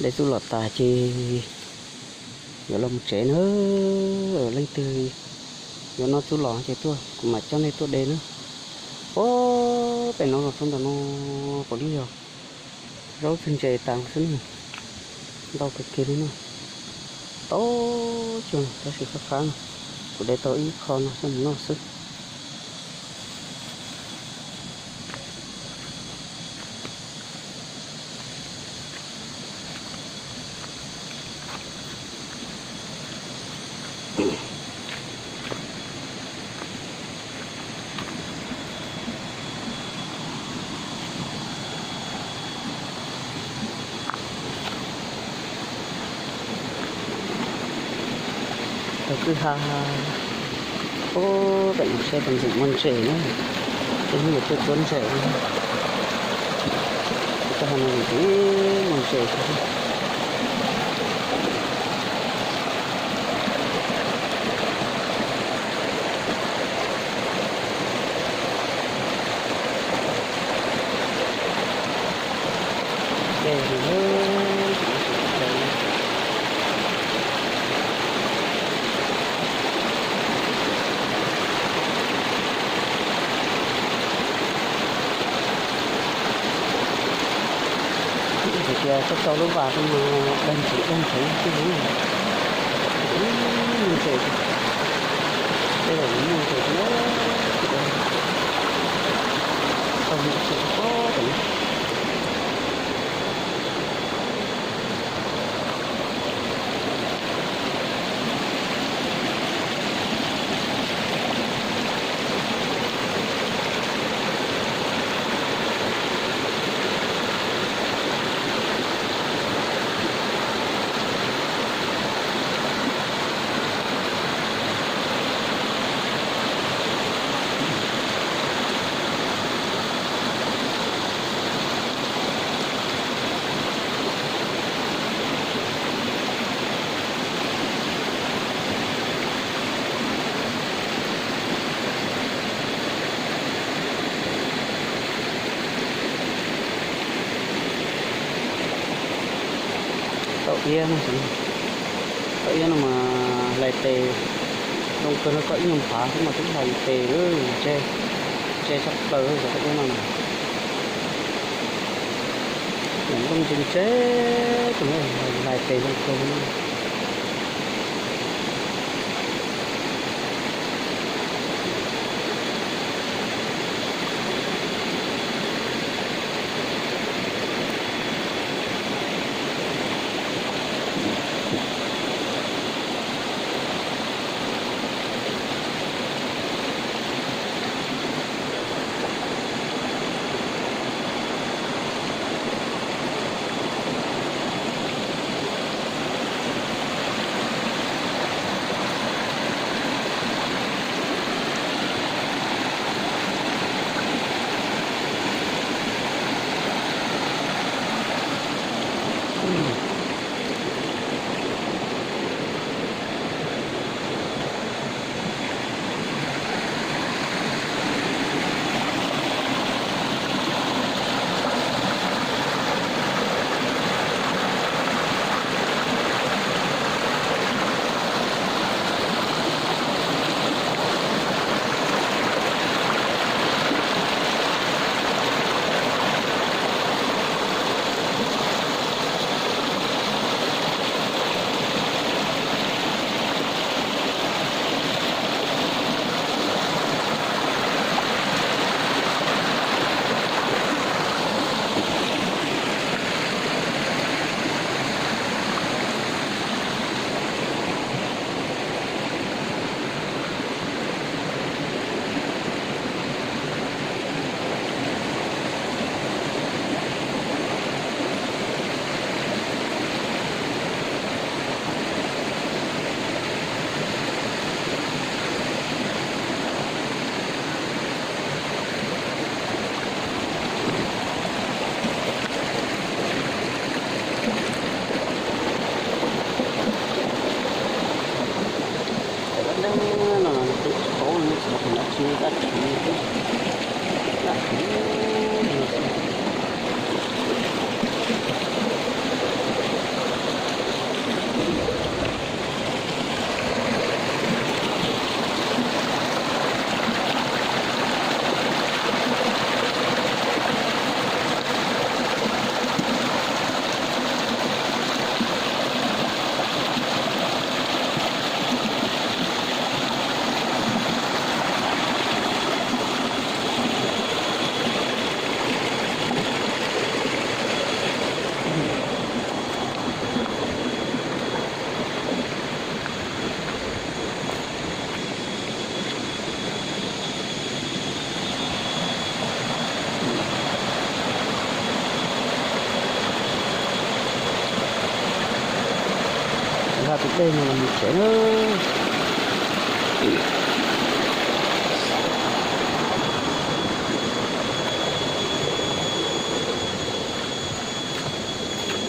De txuj lom tas ces yuav los mus tsev na. Leej twg yuav noj txuj lom ces tuaj, kuv mam coj nej tuaj de na. Ua pem no los rau ntawm no puav leej yog zaub txwg ntses tas xwb na. Ntau kawg kiag li na. Tau cuag tab sis qab qab no, kuv de tau ib qho no coj mus noj xwb. Tau kwj ha, ub, pem no saib tus ntxim muaj ntses na, tej hnub yuav tuaj cuab ntses. Tau ha no ntxim muaj ntses. Tias txhob tau lub vas no, dag ntsev dag ntsev xwb. Muaj ntses, tej zaum muaj ntses, tau ntses pob pem no. Tau iab no, tau iab no mas hlais tes zoo kawg no, tau ib nyuag phav xwb mas twb hlais tes lawm, ntse, ntse tshaj plaws cov tau iab no. Nplooj ntse ntse, tus no hlais tes zoo kawg li. Tus dej no los mus tsev na.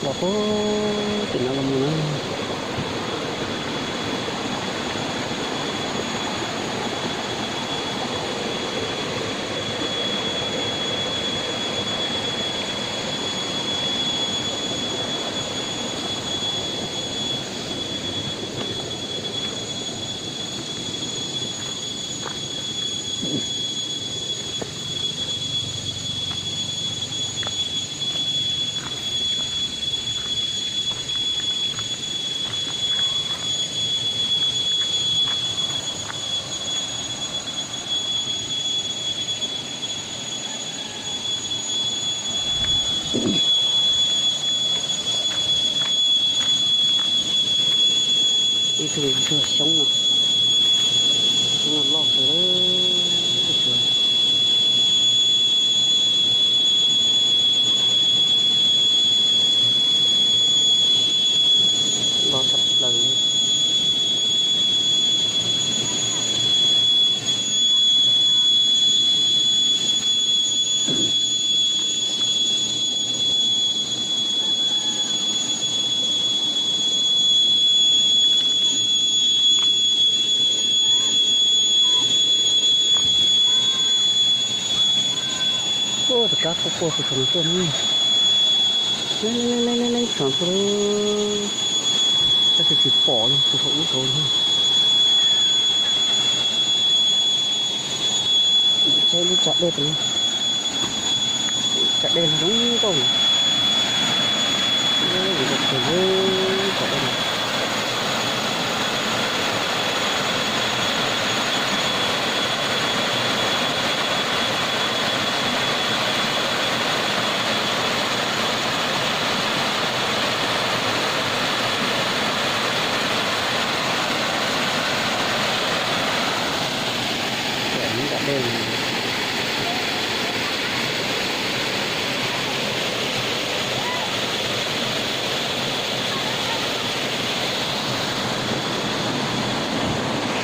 Los puag tim no los mus na. Ib tug ntsuag xyoob no, xyoob no loj kawg li, ntsuag loj tshaj plaws li. Ua tus kab quaj quaj puag saum no tuaj na. Leej leej leej leej saum tuaj, tab sis tsis pom li, tsis pom ub saud li. Saib lub tsag dej, tsag dej no zoo nkauj, zoo nkauj kawg li tsag dej no. Tsag dej